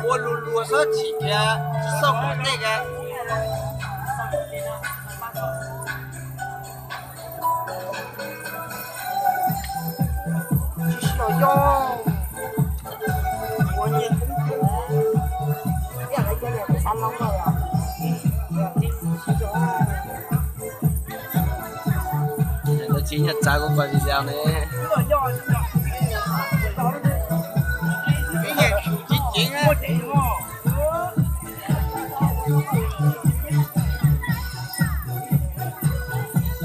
Ua luag luag xwb tsis khiav, tsis xauj kom tej ka. Tsis los yog ua nyiaj kub kub, ib yam li cov niam tus xav loo no yom. Tsis yog txav kuv qhov video ne. Ib yam tsis ceev.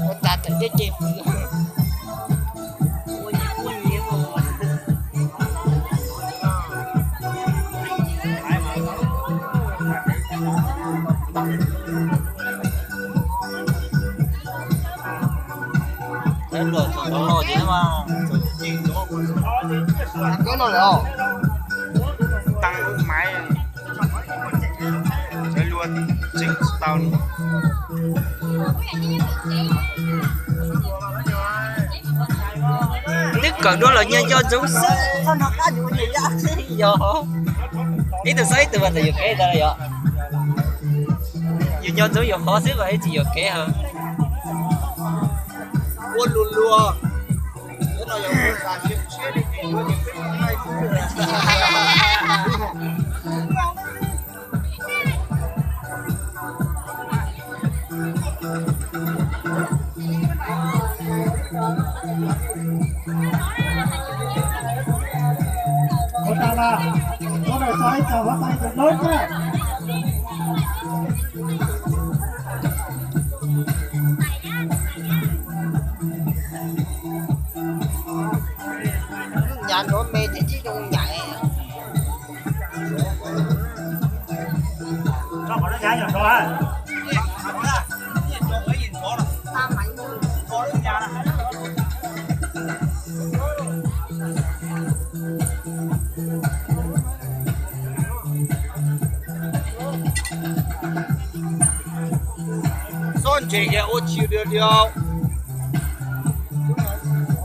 Ua tas tawm ceb ces ua nyias ua nyias. Luag txog nrov los ces mas koj no lawm os. Tag maiv, luag tseem tsis tau li. Twb kawm dua los nyias nco ntsoov xwb, txhob nrog qab yuav nyias yaj xwb yog. Ib tug xwb ib tug mas txawm yuam kev ntawd yog. Yus nco ntsoov yus qhov xwb mas ib tsis yuam kev hev. Ua luag luag. Nyav nrov me ces tsis zoo nyaim. Xob ntses kiag ua tsis diav diav.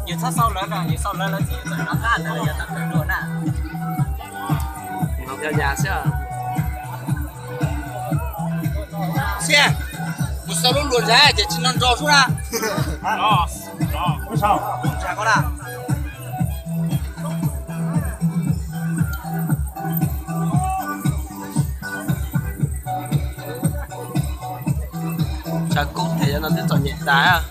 Yus txhob xauj lawv no, yus xauj lawv lawv tsis txawm nov qab ntawd yog tau kawg dua na. Xiab, mus xauj lub luag ntag ces tsis nco ntsoov xwb na. Tshav kub tiag no twb txom nyem tas.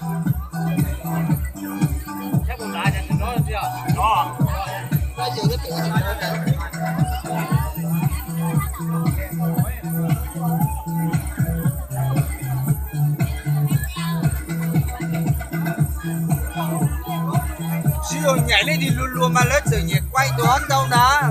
Tsis zoo nyaim li, luag luag mas lawv txawm nyiam quay dua ntau ntag.